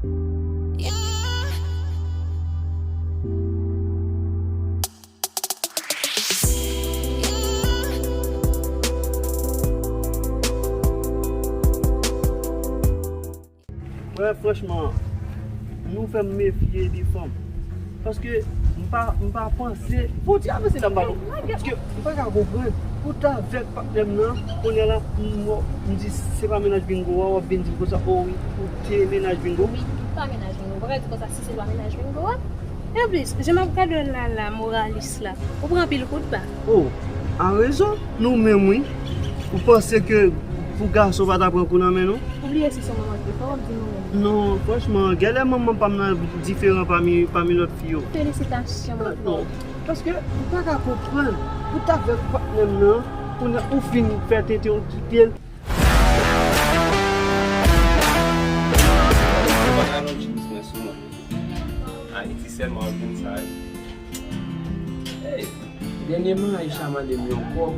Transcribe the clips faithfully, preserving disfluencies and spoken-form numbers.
Wè, franchman, nou fè m mefye de fanm. Paske m pa, m pa panse. Fò w ti avanse la, m pa non. Paske m pa ka konprann. Ou t avèk patnè m nan, kounye a la, m, m di, se pa mennaj Bingo a, w ap vin di m konsa, o wi, ou te mennaj Bingo. Wi, m pa mennaj Bingo. Ou pa ka di konsa si se pa mennaj Bingo a. E anplis, jan m ap gade w la, la, moralis la, ou pran anpil kout ba. O, a rezon, nou menm wi. Ou panse ke pou gason pa ta pran kou nan men nou? Ou bliye si se manman ki fè w, w ap di nou menm. Non, franchman, genlè manman pa m nan diferan pami, pami lòt fi yo. Felisitasyon, mon frè. Non, paske m pa ka konprann. Ou t avèk patnè m nan, kounye a ou fin fè tete w kite l. Mwen pa ka non ti biznis mwen sou mwen. Ayiti sèlman w ap jwenn sa yo. Hey, dènyèman, Aisha mande m yon kòb.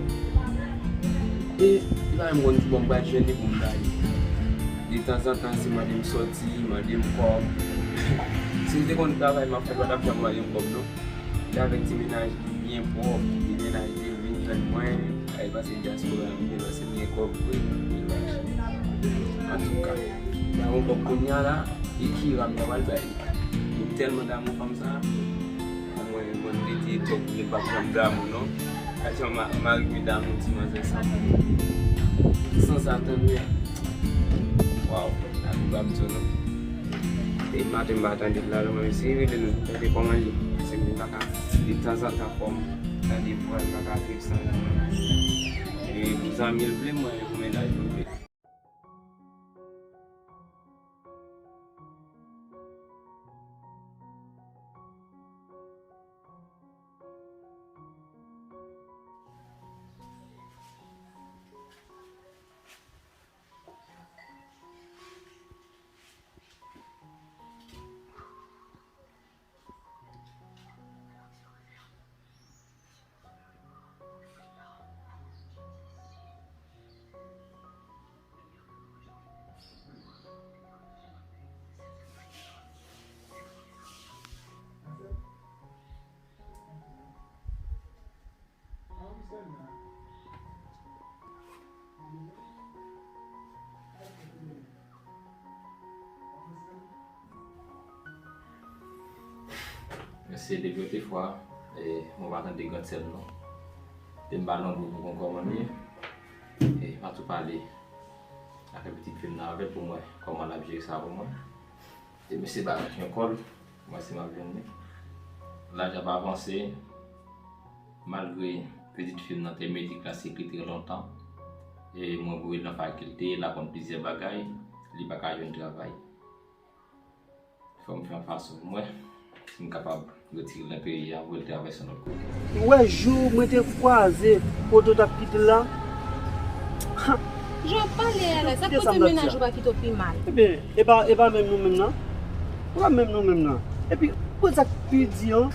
E li pa menm konn ki bò m pral jwenn li pou m ba li. Detanzantan, se mande m sòti, mande m kòb. Si m te konn travay m ap fè, l pa t ap janm mande m kòb, non. Li avèk ti mennaj li byen pwòp, li mennaj li vin jwenn mwen, ay pase dyaspora, m te pase m gen kòb vre, li mache. Antouka, m pa gon kòb kounye a la, e Kira m ta pral bay li. M tèlman damou fanm sa, mwen, mwen rete tòg, li p ap janm damou non. Gad jan ma-, mari m damou ti manzè sa pou mwen. San sa tann wi. Waw, lavi p ap di w non. E maten m pa tande l la, mwen eseye rele l, tande kòman l ye. Paske m pa ka, detanzantan fò m tande vwa l, m pa ka viv san li non. E pou zanmi l vle m, mwen pou mennaj mwen vle. Mesye, depi yon te fwa, e, mwen pa tande grandsè m non. Te m ba lonbou pou konn kòman l ye. E, m a tou pale avèk pitit fi m nan avè l pou m wè kòman l ap jere sa pou mwen. E mesye ba yon kòl, mwen si m ap jwenn li. Laj ap avanse, malgre pitit fi m nan te medikal se ki te lontan, e mwen voye l nan fakilte, l aprann plizyè bagay, li pa ka jwenn travay. Fò m fè yon fason pou mwen, si m kapab retire l nan peyi a, voye l travèse yon lòt kote. Ou wè jou mwen te kwaze kote w t ap kite l la? Jan w ap pale a la, sa k fè se mennaj ou pa kite w pi mal. Ebyen, e pa, e pa menm nou menm nan? E pa menm nou menm nan? Epi, pou sa k pi di an,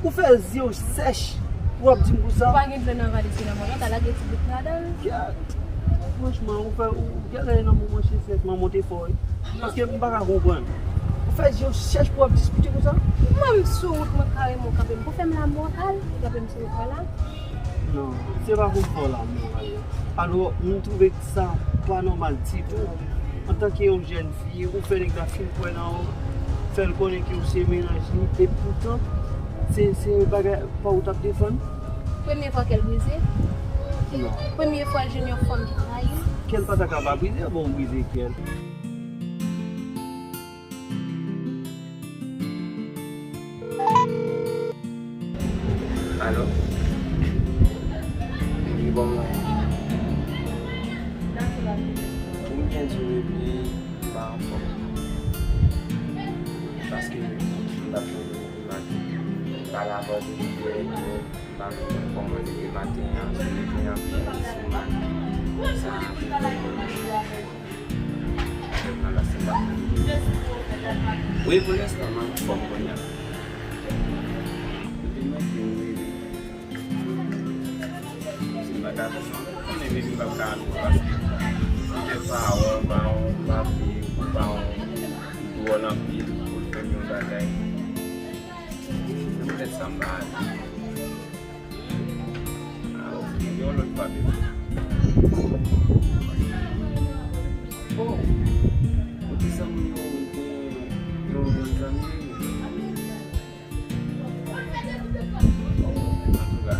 ou fè zye w sèch, w ap di m konsa. Ou pa gen dlo nan valiz ki nan men w, ta lage ti bout ladan l. Franchman, ou fè, ou genlè nan moman chesèch, manman w te fò wi. Paske m pa ka konprann. Ou fè zye w sèch pou w ap diskite konsa? Mwen, m sou wout, mwen kare mwen kanpe m pou fè m lamoral, ou kanpe m sou wout mwen la. Non, se pa pou fè w lamoral. Alò, m twouve sa pa nòmal ditou. Antanke yon jèn fi, ou fè nèg la fin kwè nan ou, fè l konnen ke w se mennaj li, e poutan, se, se bagay pa ou t ap defann. Premye fwa kè l brize? Non. Premye fwa l jwenn yon fanm ki trayi l? Kè l pa ta ka pa brize, bon, w brize kè l. Alo? Epi bon, mwen. Ou byen di w epi m pa anfòm. Paske m t ap jwenn ou maten. M pale avè w depi yè, m pa menm kòmande de maten an, sou leve an, byen di sou maten. Sa. Wi, pou lenstan, m anfòm kounye a. Epi mwen di w wi, wi. Si m pa ta fè sa, mwen konnen baby p ap ka antre paske se te pawon, pawon, papi, pawon, dwòl anpil. Yon bagay. Se poutèt sa m pa ale. Ah, ok. Yon lòt fwa, bebe. Oh! Ou di zanmi w gen yon jèn zanmi? Antouka,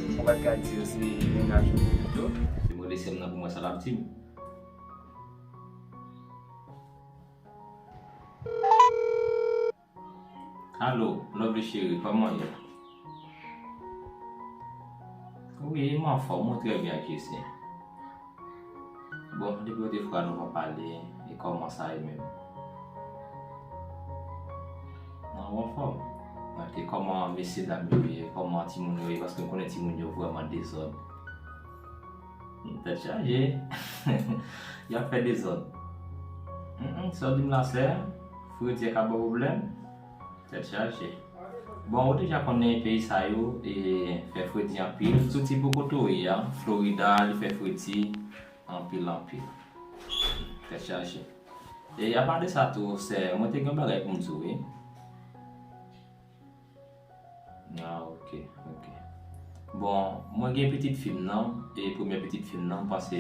mwen pa t ka di yo se mennaj mwen pito. Si mwen lese m nan pou mwen, sa l ap di m. Alo, Lovely cheri, kòman w ye? Wi, mwen anfòm, mwen trè byen ak Jessie. Bon, depi yon de fwa nou pa pale, e kòman sa ye menm? Mwen anfòm. Ok, kòman mesye dam yo ye? Kòman timoun yo ye? Paske m konnen timoun yo vrèman dezòd. Tèt chaje. Y ap fè dezòd. Mm, mm, sa w di m la, sè, fredi a ka ba w pwoblèm. Tèt chaje. Bon, ou deja konnen peyi sa yo, e, fè fredi anpil. Soti bò kote w ye a, Florida, li fè fredi anpil, anpil. Tèt chaje. E apa de sa tou, sè, mwen te gen yon bagay pou m di w, wi. Ah, ok, ok. Bon, mwen gen pitit fi m nan, e premye pitit fi m nan, m panse,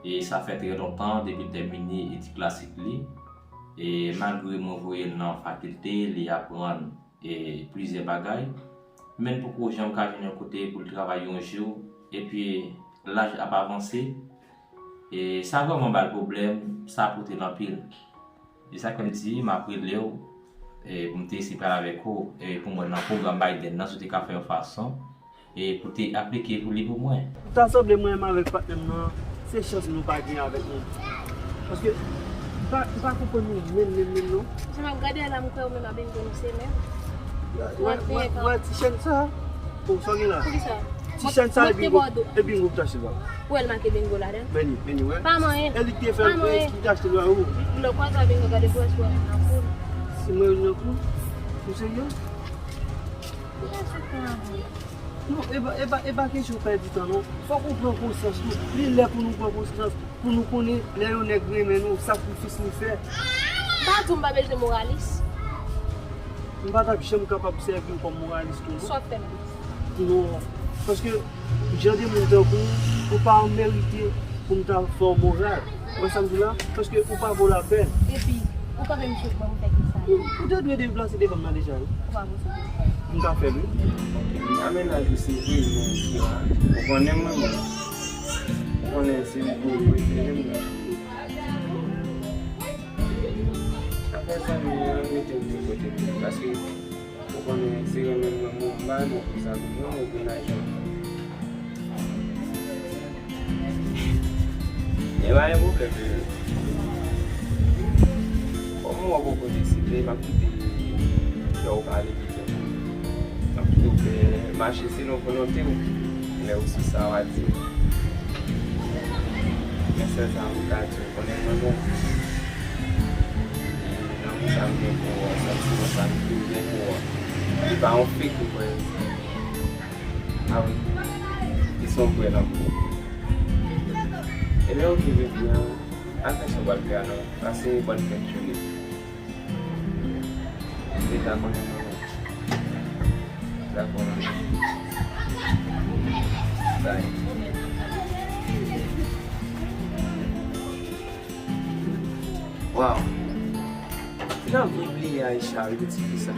e sa fè trè lontan depi l tèmine etid klasik li. E malgre mwen voye l nan fakilte, li aprann, e, plizyè bagay, men l poko janm ka jwenn yon kote pou l travay yon jou, epi laj ap avanse, e sa vrèman ba l pwoblèm, sa pote l anpil. E sa k fè m di, m ap rele w, e, pou m te eseye pale avèk ou, e, pou mwen nan pwogram Biden nan, si w te ka fè yon fason, e, pou te aplike pou li pou mwen. Ta sanble mwen menm avèk patnè m nan, se chans nou pa gen avèk nou. Paske, m pa, m pa konprann nou menm, menm, menm, non. Jan m ap gade a la, m kwè ou menm a bingo nou se menm. Wè, wè, wè, wè ti chèn sa. Bon, sa w gen la? Poukisa? Ti chèn sa e bingo, e bingo ki t achte l ba ou. Ou wè l make bingo ladan l? Men li, men li, wè. Pa manyen. E li ki te fè l, e li ki te achte l ba ou. Lè w kwaze a bingo, gade pou wè si w wè moun nan poul. Si mwen nan poul? Ou serye? Kiyès ou pran avè w? Non, e pa, e pa, e pa kesyon pèdi tan, non. Fòk ou pran konsyans tou. Li lè pou nou pran konsyans. Pou nou konnen lè yon nèg renmen nou, sakrifis li fè. M pa di w m pa bezwen moralis. M pa t ap janm kapab sèvi w kòm moralis tou, non. Sa w ap fè m? Non. Paske, jan de moun tankou w, ou pa merite pou m ta fè w moral. Ou wè sa m di w la? Paske ou pa vo lapèn. Epi, ou kanpe m sou ban m fè ki sa? Ou, ou te dwe deplase devan m nan deja, wi. Ou pa vo sou ban m. M ka fè l, wi. Ok. M pa mennaj ou, se vre, men ou konnen mwen, mwen. Ou konnen se ou ki prefere m nan. Afè zanmi an, mete m de kote pou li, paske ou konnen se renmen mwen, mwen, m pa renmen w pou sa, mwen, mwen pou lajan. Men pa gen pwoblèm, bebe. Kòm ou wè w poko deside, m ap kite fè w pale. M ap kite w fè mache selon volonte w. Lè w sou sa, w a di m. Men sèl sa m ka di w, konnen mwen bon. E lanmou sa m gen pou ou an, santiman sa m toujou gen pou ou an, li pa yon fake, ou kwè. A wi. Li se yon vrè lanmou. Ebyen, oke, bebe, an, al fè sa w pral fè a non. Pase bòn fèt, Julie. Deja konnen mwen menm. Dakò. Bye. Waw. Finalman, mwen bliye Aisha, wi, ti fi sa.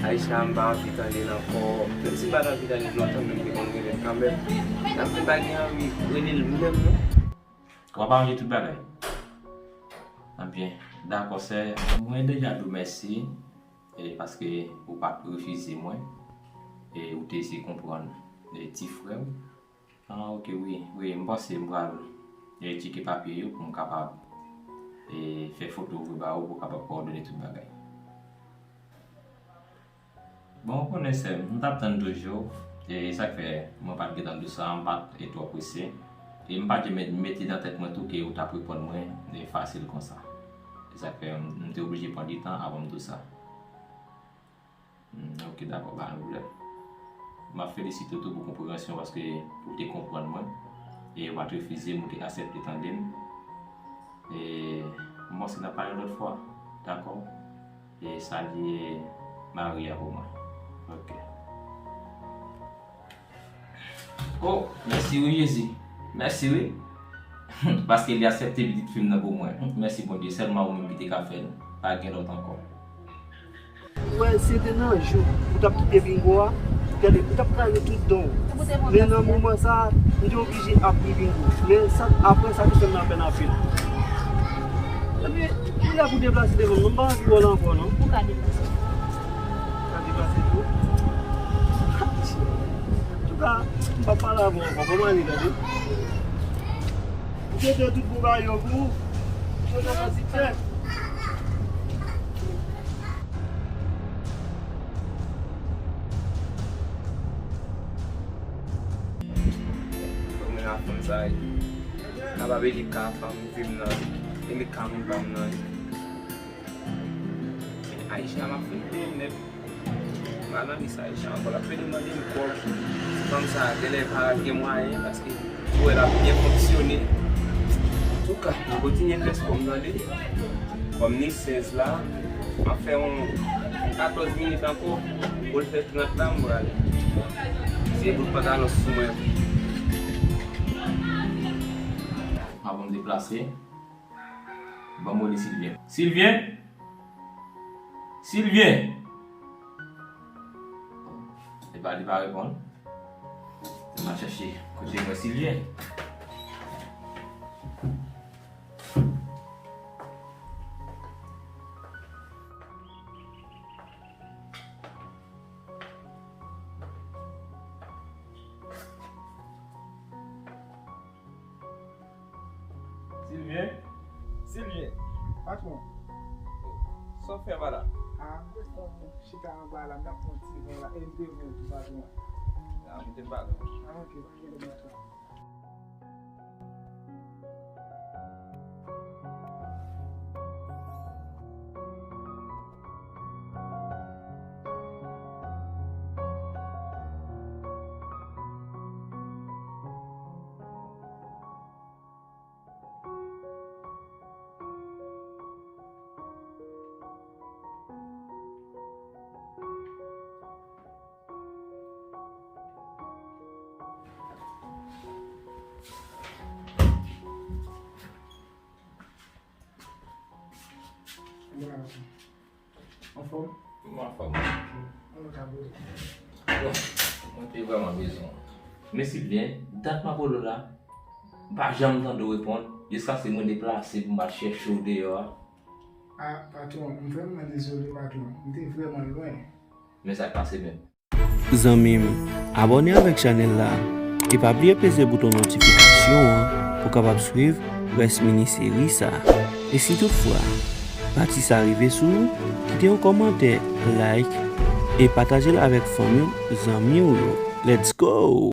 Aisha, m pa anvi tande l ankò. Menm si m pa t anvi tande l lontan, men m te konn rele l kanmenm. Nan m te pa gen anvi rele l menm, non. Ou pa pa manje tout bagay? Anbyen, dakò, sè. Mwen deja di w mèsi, e, paske ou pa t refize mwen, e ou te eseye konprann, e, ti frè w. Ah, ok, wi, wi, m panse m pral, e, tcheke papye yo pou m kapab, e, fè foto voye ba ou pou w kapab kowòdone tout bagay. Bon, ou konnen sè m, m t ap tann toujou, e sa k fè mwen pa t gentan di w sa, m pa t, e, twò prese. E m pa t janm met-, mete nan tèt mwen tou ke ou t ap reponn mwen, e, fasil konsa. E sa k fè m, m te oblije pran di tan avan m di w sa. Hmm, ok, dakò, pa gen pwoblèm. M ap felisite w tou pou konpreyansyon w, paske ou te konprann mwen, e ou pa t refize m, ou te aksepte tande m. E m Kòmanse nan pale lòt fwa. Dakò? E salye mari a pou mwen. Ok. Oh, mèsi wi, Jezi. Mèsi wi. Paske li aksepte pitit fi m nan pou mwen. Mèsi, Bondye. Sèlman ou menm ki te ka fè l. Pa gen lòt ankò. Ou wè, si se te nan jou, ou t ap kite bingo a, gade, ou t ap kraze tout dan w. Men nan moman sa a, m te oblije ap ri bingo. Men sa, apre sa, te fè m lapèn anpil. Epi, ou la pou deplase devan m, m pa anvi wè w la ankò, non. Ou ka deplase. Ou ka deplase tou? Antouka, m p ap pale avè w ankò, ban m ale, gade. M swete tout bon bagay yo pou ou. M swete w fè siksè. Mwen la fanm sa ye. Kapab e li ka fanm vi m nan, e li ka moun pa m nan. Aisha, m ap fin peye nèt. M al nan lis Aisha ankò, l ap pede mande m kòb. Fanm sa a, genlè pa gen mwayen, paske ou wè l ap byen fonksyone. Antouka, m kontinye fè spò m tande. Kòm ni sèz la, m ap fè yon katòz minit ankò. Pou l fè trant la, m prale. Se bout pantalon sou mwen. Avan m deplase, ban m rele Silvyen. Silvyen! Silvyen! Epa, li pa reponn. M al chèche kote mwen Silvyen. Silvyen? Silvyen, patwon. Sa w fè anba la? A, m te fè yon chita anba la, m t ap pran ti van la, e m te vin tou, patwon. A, m te pale. A, ok, pa gen de patwon. Anfòm? Mwen anfòm. Bon, mwen te vrèman bezwen w. Men Silvyen, dat m ap rele w la, m pa janm tande w reponn, jiskaske mwen deplase pou m al chèche w deyò a. A, patwon, m vrèman dezole, patwon. M te vrèman lwen. Men sa k pase menm? Zanmi m, abòne avèk chanèl la e pa bliye peze bouton notifikasyon an pou w kapab swiv rès mini seri sa. E si toutfwa pati sa rive sou ou, kite yon kòmantè, like, e pataje l avèk fanmi w, zanmi w yo. Let's go!